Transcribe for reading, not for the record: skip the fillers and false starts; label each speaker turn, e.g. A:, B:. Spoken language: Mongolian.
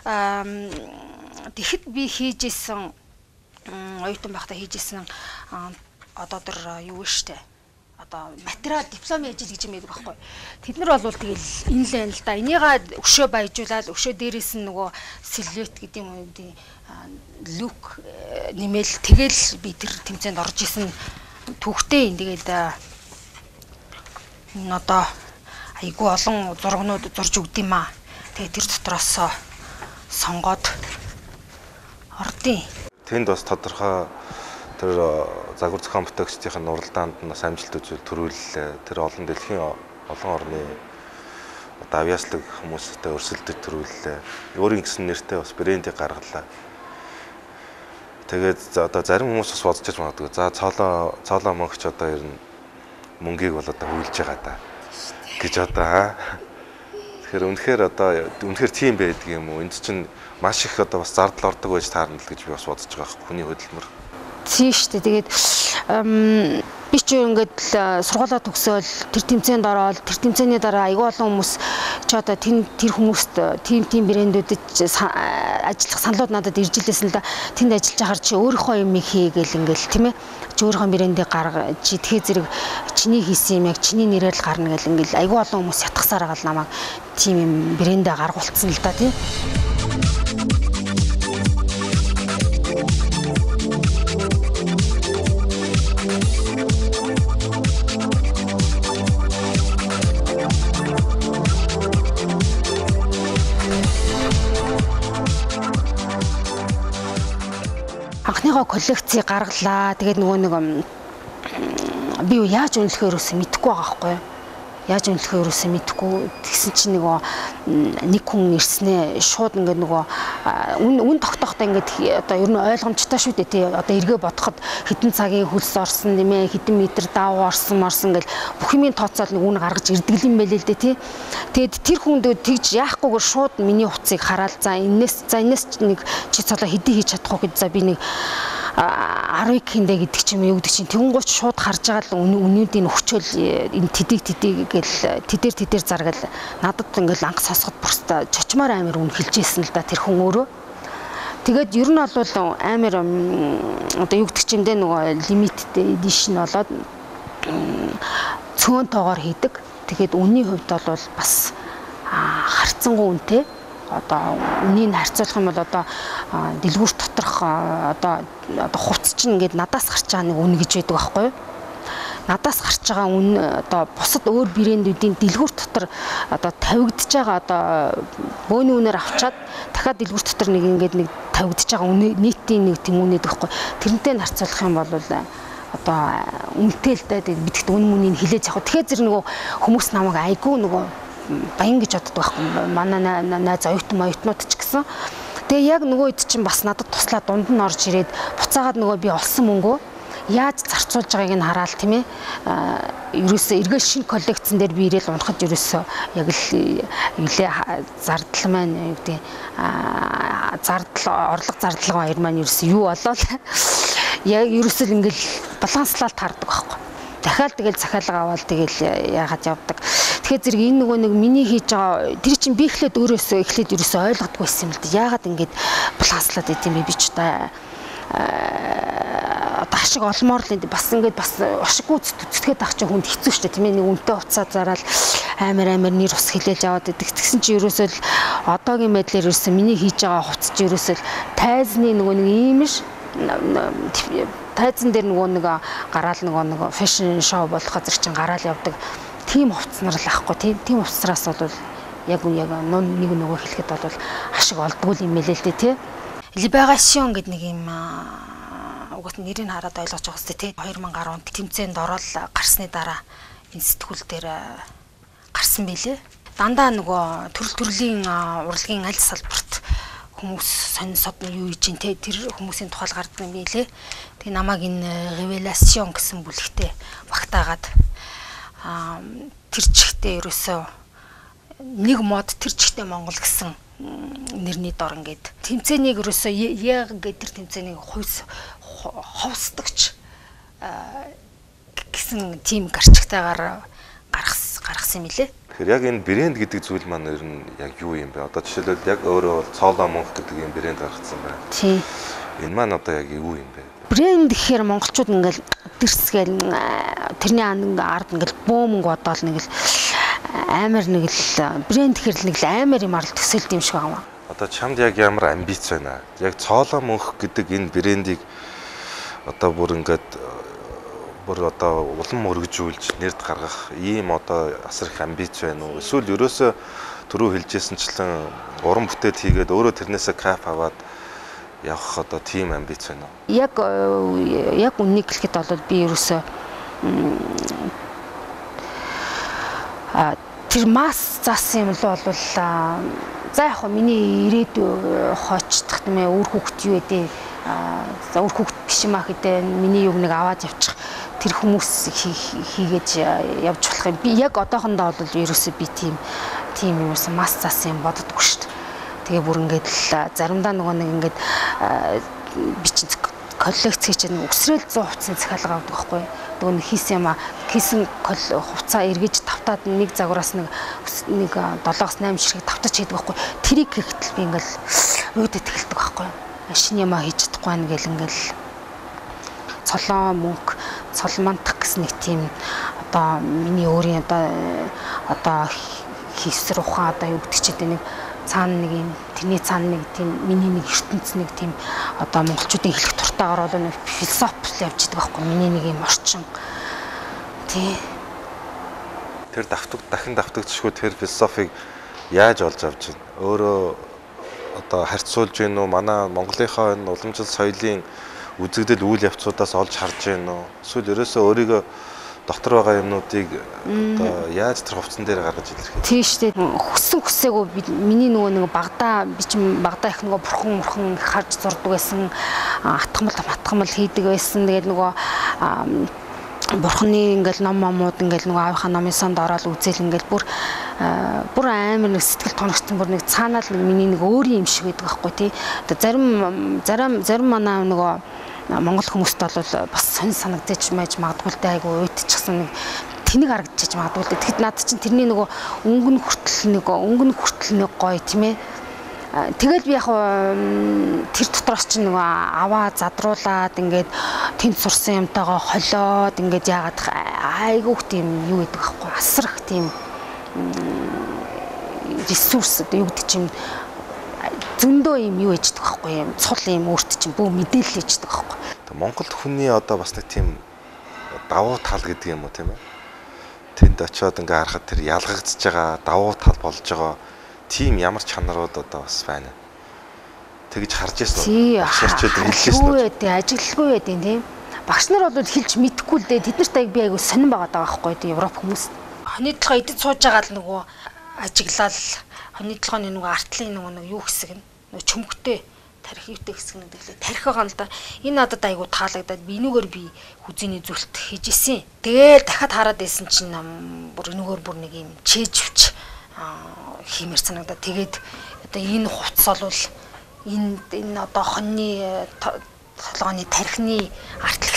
A: Тэгэхэд би хийж исэн оюутан байхдаа хийж исэн одоо тэр юу штэ. Одоо материал дипломын ажил гэж юм байдаг байхгүй. Тэд нар бол тэгэл энэ л байна л да. Энийгээ өшөө баяжуулаад өшөө дээрээс нь нөгөө силуэт гэдэг юм уу лүк нэмэл тэгэл би тэр тэмцээнд орж исэн түүхтэй. Тэгээд энэ одоо айгүй олон зургнууд зурж өгд юм аа. Тэгээд тэр дотроос сонгоод ордын.
B: Тэнд бас тодорхой тэр загвар зохион бүтээгчдийн уралдаанд нь бас амжилт үзүүл төрүүллээ. Тэр олон дэлхийн олон орны одоо авьяаслаг хүмүүстэй өрсөлдөж төрүүллээ. Өөрийн гэсэн нэртэй бас брендийг гаргалаа. Тэгээд одоо зарим хүмүүс бас бодож магадгүй. За цоолоо мөнгөч одоо ер нь мөнгийг бол одоо хөвлөж байгаа даа гэж одоо. Тэгэхээр үнэхээр одоо үнэхээр тийм байдаг юм уу? Энд чинь маш их одоо бас зардал ордог байж таарна л гэж би бас бодож байгаа хэрэг хүний хөдөлмөр.
A: Тийм шүү дээ. Тэгээд би ч ингээд сургуулаа төгсөөл тэр тэмцээнд ороод тэр тэмцээний дараа айгүй олон хүмүүс ч одоо тэр хүмүүст тийм брэндүүдэд ажиллах саналууд надад ирж илээсэн л да. Тэнд ажиллаж байхаар чи өөрийнхөө юмыг хийгээл ингээл тийм ээ. Чи өөрийнхөө брэндийг гарга, чи тэгэхээр зэрэг чиний хийсэн юм яг чиний нэрээр л гарна гэл ингээл айгүй олон хүмүүс ятгсаар байгаа л намайг тийм юм брэндээ гаргуулсан л да тийм. Анхныхоо коллекцийг гаргалаа. Тэгээд нөгөө нэг би яаж үнэлэхээ ерөөсөө мэдэхгүй байгаа байхгүй юу? Яаж үнэлэхээ ерөөсөө мэдэхгүй. Тэгсэн чинь нөгөө нэг хүн ирснээ шууд ингээд нөгөө үн тогтоохтой ингээд одоо ер нь ойлгомжтой шүү дээ тий. Одоо эргээ бодоход хэдэн цагийн хөлс орсон нэмээ хэдэн метр давуу орсон морсон гэл бүх юмын тооцоол нэг үн гаргаж ирдэг юм байл л дээ тий. Тэгээд тэр хүнд тэгж яахгүйгээр шууд миний хувцсыг хараад за энэс нэг чи цолоо хэдий хийж чадах уу гэж за би нэг 10 хиндэ гэдэг ч юм юу гэдэг чинь тэнгуут шууд харж байгаа л үнүүдийг өгчөөл энэ тэдийг гэл тэдэр заргал надад ингээл анх сонсоход бүрстэ чочмоор амар үн хэлжсэн л да тэр хүн өөрөө. Тэгээд ер нь бол амар одоо юу гэдэг ч юм дэ нөгөө limited edition болоод цөөн тоогоор хийдэг. Тэгээд үнийн хувьд бол бас харцангуй үнэтэй. Одоо үнийг харьцуулах юм бол одоо дэлгүүр доторх одоо хувцс чинь ингээд надаас гарч байгаа нэг үн гэж байдаг байхгүй юу? Надаас гарч байгаа үн одоо бусад өөр брэндүүдийн дэлгүүр дотор одоо тавигдж байгаа одоо бөөний үнээр авчаад дахиад дэлгүүр дотор нэг ингээд нэг тавигдж байгаа үн нийтийн нэг тийм үнэд байхгүй. Тэрнтэй нь харьцуулах юм бол одоо үнэтэй л дээ бидэгт үн мүнийг хилээж явах. Тэгэхээр зэрэг нөгөө хүмүүс намайг айгүй нөгөө баян гэж боддог байхгүй. Манай найз оюутан моютнууд ч гэсэн. Тэгээ яг нөгөө хэд чинь бас надад туслаад дунд нь орж ирээд буцаагаад нөгөө би олсон мөнгөө яаж зарцуулж байгааг нь хараал тийм ээ. Ерөөсөө эргээл шинэ коллекцэн дээр би ирээл унахад ерөөсөө яг л илээ зардал маань юу гэдэг зардал орлого зардлага хоёр маань ерөөсөө юу болоо яг ерөөсөө л ингээл баланслалт хардаг байхгүй. Дахиад тэгэл захиалга аваад тэгэл яагаад явдаг. Тэгэхээр зэрэг энэ нөгөө нэг миний хийж байгаа тэр чинь би эхлээд өөрөөсөө эхлээд ерөөсөө ойлгодгүй байсан юм л да. Яагаад ингэж баланслаад байт юм бэ би ч одоо ашиг олмоор л бас ингээд бас ашиггүй зүтгээд ах чинь хүнд хэцүү шүү дээ тийм ээ. Нэг үнэтэй уцаа зараал амар нэр ус хилээлж яваад байдаг. Тэгсэн чинь ерөөсөө л одоогийн байдлаар ерөөсөө миний хийж байгаа хувцас чинь ерөөсөө л тайзны нөгөө нэг ийм ш тайзан дээр нөгөө нэг гараал нөгөө нэг фэшн шоу болох газар чинь гараал явдаг. Тийм хувцснар л ахгүй тийм хувцсраас бол яг нэг нөгөө хэлэхэд бол ашиг олдгүй юм мэлээ л дээ тий. Liberation гэдэг нэг юм угаас нэрийг хараад ойлгож байгаа хэвчээ тий. 2010 онд тэмцээнд ороод гарсны дараа энэ сэтгүүл дээр гарсан байлээ. Дандаа нөгөө төрөл төрлийн урлагийн аль салбарт хүмүүс сонин содно юу хийж ин те тэр хүмүүсийн тухай гардаг юм билээ. Тэгээ намайг энэ Revelation гэсэн бүлэгтээ багтаагаад тэр чигтээ ерөөсөө нэг мод тэр чигтээ Монгол гэсэн нэрний дор ингээд тэмцээнийг ерөөсөө яг ингээд тэр тэмцээнийг ховсдогч гэсэн тийм гарчигтайгаар гаргасан юм билээ.
B: Тэгэхээр яг энэ брэнд гэдэг зүйл маань ер нь яг юу юм бэ? Одоо жишээлбэл яг өөрөө бол Цоолоо мөнх гэдэг юм брэнд гаргацсан байна.
A: Тийм.
B: Энэ маань одоо яг юу юм бэ?
A: Брэнд гэхээр монголчууд ингээл дэрс гээл тэрний ард ингээл бөөмөнгө бодоол нэг л амар нэг л брэнд гэхээр л нэг л амар юм арал төсөөлт юм шиг байгаа юм.
B: Одоо чамд яг ямар амбиц байна? Яг Цоолоо мөнх гэдэг энэ брендийг одоо бүр ингээд бүр одоо улам өргөжүүлж нэрд гаргах ийм одоо асар их амбиц байна уу? Эсвэл ерөөсөө түрүү хэлжсэнчлэн уран бүтээл хийгээд өөрөө тэрнээсээ кайф аваад явах одоо тийм амбиц байна уу?
A: Яг үннийг хэлэхэд бол би ерөөсөө тэр масс заасан юм л бол за яг миний ирээдүй хоочдох тийм ээ үр хүүхэд юу гэдэг за үр хүүхэд биш юм аа гэдэг миний юг нэг аваад явчих тэр хүмүүс хийгээд явж болох юм. Би яг одоохондоо бол ерөөсөө би тийм юмсан масс заасан юм боддоггүй шүү дээ. Тэгээ бүр ингээд л заримдаа нөгөө нэг ингээд би чинь коллекц хийж нэг өсрөөл 100 хувцсын захиалга авдаг байхгүй. Нөгөө нэг хийсэн юм а хийсэн хувцаа эргэж тавтаад нэг загвараас нэг 7-8 ширхэг тавтаж хийдэг байхгүй. Тэрийг хийхдээ би ингээд өөдөд эхэлдэг байхгүй. Шинэ юм а хийж чадахгүй байна гэл ингээд Цолоо мөнх, цолмантах гэсэн нэг тийм одоо миний өөрийн одоо хийсэр ухаан одоо юу гэдэг чинь нэг цаана нэг юм тэрний цаана нэг тийм миний нэг ертөнц нэг тийм одоо монголчуудын хэлэх дуртайгаар бол нэг философи явж идэг байхгүй миний нэг юм орчин тий.
B: Тэр дахин давтагдчихгүй тэр философиг яаж олж авч байна? Өөрөө одоо харьцуулж гин үү? Манай Монголынхаа энэ уламжлал соёлын үзэгдэл үйл явцуудаас олж харж гин үү? Эсвэл ерөөсөө өөрийгөө дотор байгаа юмнуудыг одоо яаж тэр хувцсан дээр гаргаж илэрхийлэх?
A: Тийм шүү дээ. Хүссэн хүсээгүй миний нөгөө нэг багада би чинь багада их нөгөө бурхан харж зурдаг байсан, атгамал хийдэг байсан. Тэгээд нөгөө бурханы ингээл ном момууд ингээл нөгөө аавынхаа номын санд ороод үзэл ингээл бүр амар нэг сэтгэл тоногцсон бүр нэг цаанаа л миний нэг өөрийн юм шиг байдаг байхгүй тий. Одоо зарим манай нөгөө монгол хүмүүст бол бас сонь санагдаж байж магадгүй л дээ, айгу уйтчихсан нэг тэнэг харагдчихаж магадгүй л дээ. Тэгэхэд над чинь тэрний нөгөө өнгөн хүртэл нэг гоё тийм ээ. Тэгэл би яг тэр дотроос чинь нөгөө аваа задруулад ингээд тэнд сурсан юмтайгаа холиод ингээд яагаад айгүйх тийм юу гэдэг байхгүй асар их тийм ресурс одоо юу гэдэг чинь зөндөө юм юу ээждэг байхгүй юм цул юм өөрт чинь бөө мэдээлэл ээждэг байхгүй.
B: Монгол хүний одоо бас нэг тийм давуу тал гэдэг юм уу тийм ээ. Тэнд очиод ингээ харахад тэр ялгагдж байгаа давуу тал болж байгаа тийм ямар чанарууд одоо бас байна. Тэгж харж ирсэн үү? Багш нар ч хэлжсэн үү?
A: Тий, ажиглалгүй байдیں۔ Тийм. Багш нар бол хэлж мэдэхгүй л дээ. Тэд нарт аяг би айгу сонирн байгаа даа байхгүй тийм Европ хүмүүс. Хонь толгой идэж сууж байгаа л нөгөө ажиглал хонь толгойн нөгөө артлын нөгөө нэг юу хэсэг нь нөгөө чөмгтэй тарих юутэй хэсэг нэг тэглээ тарих байгаа л да. Энэ надад айгу таалагдаад би энүүгээр би хүзийний зүлт хийж исэн. Тэгээл дахиад хараад байсан чинь бүр энүүгээр бүр нэг юм чэжвч хиймэр санагдаад тэгээд одоо энэ хувцас бол энэ одоо хоньны толгойн тархины артл